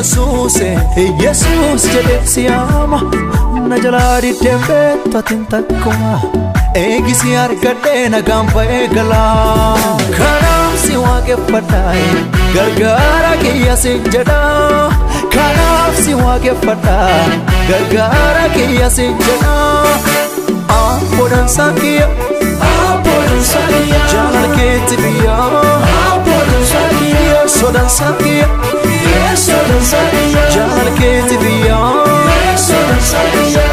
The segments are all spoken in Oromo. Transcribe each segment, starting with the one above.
Yesuus, Yesuus jedhee siyaama na jalaa diddeen beektu atiin takkuma. Eegisi argadhee nagaan ba'ee galaa. Kanaaf si waaqeffadhaa, gargaara kiyya si jedhaa. Kanaaf si waaqeffadhaa, gargaara kiyya si jedhaa. Abboodhaan kiyya, abboodhaan kiyya, jaalala keetti biyya. Abboodhaan kiyya, sodaan kiyya, sodaan kiyya, jaalala keetti biyya. Sodaan kiyya.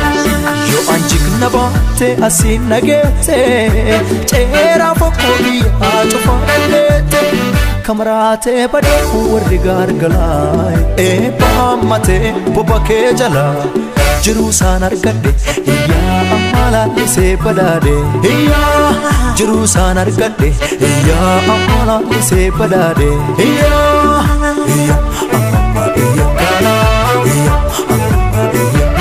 Yoo anjigna baatte asiin nageette, ceeraa fokkoo biyyaa cufaa dandeette. Kamaraatee badee warri gargalaa, eebba hammatee boba kee jalaa. Jiruu isaan argadhe, iyyaa amma laallisee badhaadhe. Iyyaa jiruu isaan argadhe, iyyaa amma laallisee badhaadhe. Iyyaa, iyyaa amma, iyyaa kanaa, iyyaa amma, iyyaa,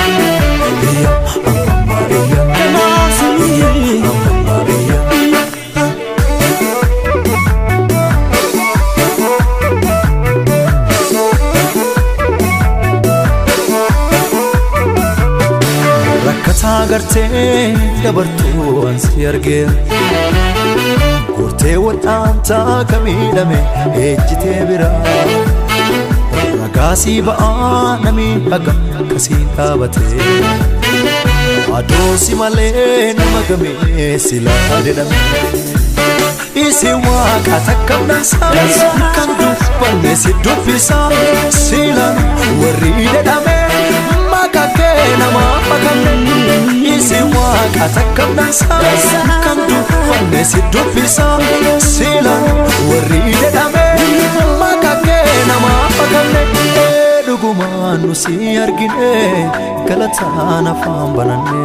iyyaa amma, iyyaa Kanaaf amma, iyyaa. Rakkataa gartee dabartuu ansi argee, gortee wal'aantaa ka miidhame ejjitee biraa, ragaasii ba'aa namii haga akkasiin dhaabatee, adoosi malee nama gamee silaa jedhame. Isi waaqa takka dansaa kan dubbanne si dubbisa, silaan warri jedhame maqaa kee nama makamne. Isi waaqa takka dansaa kan dubbanne si dubbisa, silaan warri jedhame maqaa kee nama makamne. Dhugumaan nu si argine, galataan afaan bananne.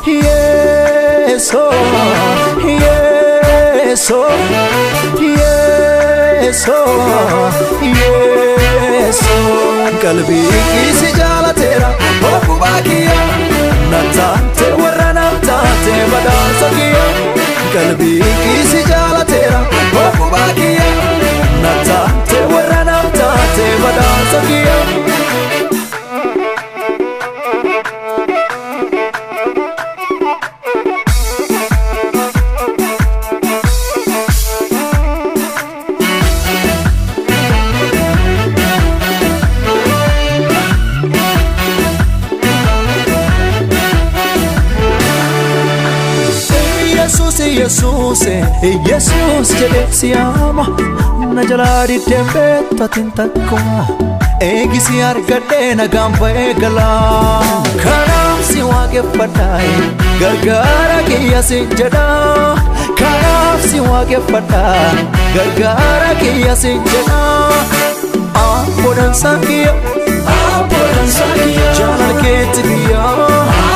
Yeesoo, Yeesoo, Yeesoo, Yeesoo. Qalbii si jaalateera, okkubaa kiyya na taate, warra na taate badhaasa kiyya. Qalbii si jaalateera, okkubaa kiyya na taate, warra na taate badhaasa kiyya. Yesuus, Yesuus, Yesuus jedhee siyaama na jalaa diddeen beektu atiin takkuma. Eegisi argadhee nagaan ba'ee galaa. Kanaaf si waaqeffadhaa, gargaara kiyya si jedhaa. Kanaaf si waaqeffadhaa, gargaara kiyya si jedhaa. Abboodhaan kiyya, abboodhaan kiyya, jaalala keetti biyya.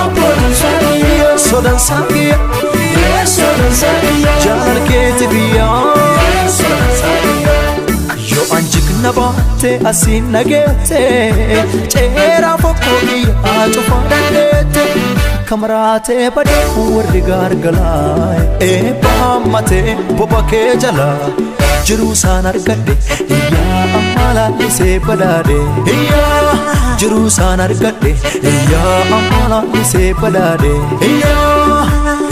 Abboodhaan kiyya, sodaan kiyya, sodaan kiyya, jaalala keetti biyya. Yoo anjigna baatte asiin nageette, ceeraa fokkoo biyyaa cufaa dandeette. Kamaraatee badee warri gargalaa, eebba hammatee boba kee jalaa. Jiruu isaan argadhe, iyyaa amma laallisee badhaadhe. Iyyaa jiruu isaan argadhe, iyyaa amma laallisee badhaadhe. Iyyaa,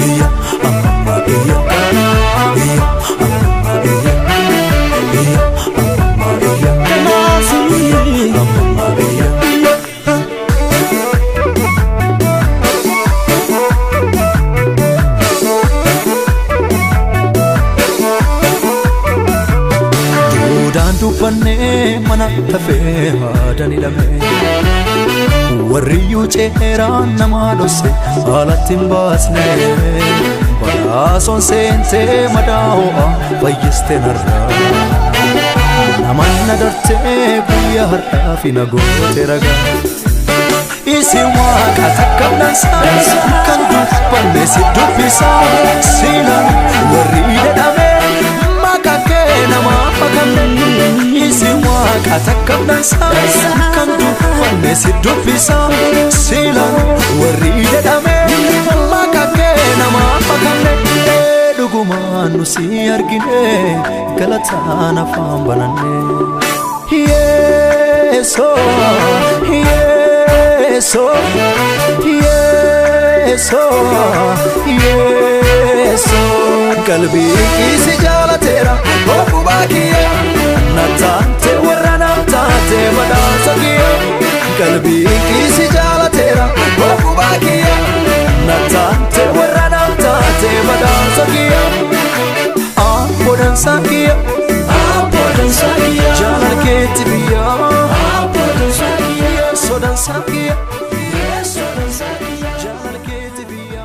iyyaa amma, iyyaa kanaa, iyyaa amma, iyyaa, iyyaa amma, iyyaa Kanaaf amma, iyyaa. Duudaan dubbannee mana tafee haadaan hidhame. Warriyyuu ceeraan nama dhosse haalatti hin baasne. Badhaasoon seentee madaa ho'a fayyiste narraa. Naman na dartee guyyaa har'aa fi na goote ragaa. Isi waaqa takka dansaa kan dubbanne si dubbisa, silaan warri jedhame maqaa kee nama makamne. Isi waaqa takka dansaa kan dubbanne si dubbisa, silaan warri jedhame maqaa kee nama makamne. Dhugumaan nu si argine, galataan afaan bananne. Yeesoo. Yeesoo Yeesoo Yeesoo Yeesoo. Qalbii kiisi jaalateera obbubaa kiyya na taate warra naaf taate badhaasa kiyya. Qalbii kiisi jaalateera obbubaa kiyya na taate warra naaf taate badhaasa kiyya. Abboodhansaa kiyya abboodhansaa kiyya jaalala keetti biyya abboodhansaa kiyya sodansaa kiyya sodansaa kiyya jaalala keetti biyya.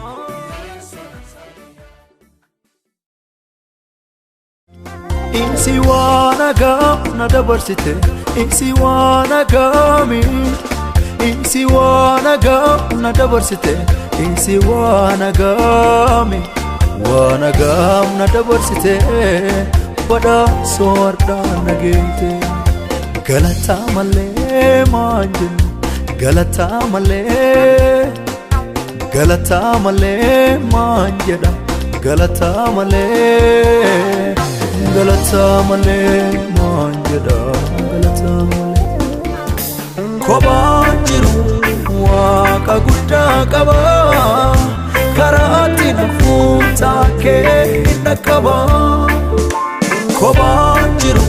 Insi waan hagam na dabarsite, insi waan hagami, insi waan hagam na dabarsite, insi waan hagami, waan hagam na dabarsite, badhaasoo har'aan na geete. Galataa malee maan jennu, galataa malee, galataa malee maan jedha, galataa malee, galataa malee maan jedha, galataa malee. Kophaan jiru waaqa guddaa qaba, karaatti nafuun taakee hin dhaqqaba. Kophaan jiru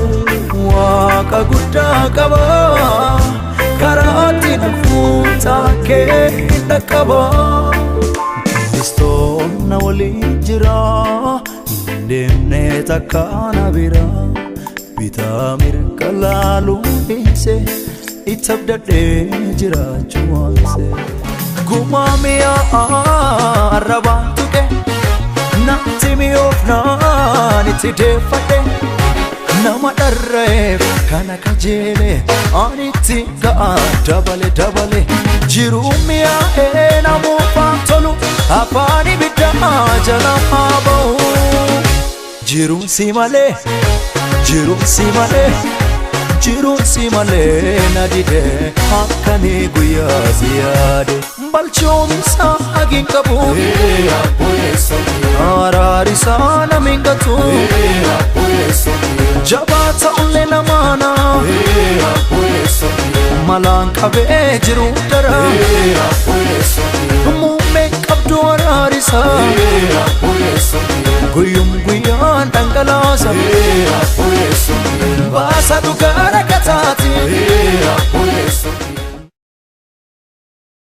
waaqa guddaa qaba, karaatti nafuun taakee hin dhaqqaba. Kiristoon na waliin jira, hin deemne takka na bira, bitaa mirga laaluu dhiise itti abdadhee jiraachuu waanse. Gumaa mi'aa arrabaan tuqe natti mi'oofnaan itti deeffadhe nama dharra'eef kana kajeele ani itti ga'a dabale dabale jiruu mi'aa'ee namuufaan tolu afaan ibiddaa jala haa ba'u. Jiruun si malee, jiruun si malee, jiruun si malee na dide halkanii guyyaa si yaade. Balchoomsa hagin qabu, araarisaa nama hin gatu, jabaa ta'ullee namaana, malaan qabee jiru dara, muummeen qabdu araarisaa, guyyum guyyaan dhangalaasa, baasa dhugaa.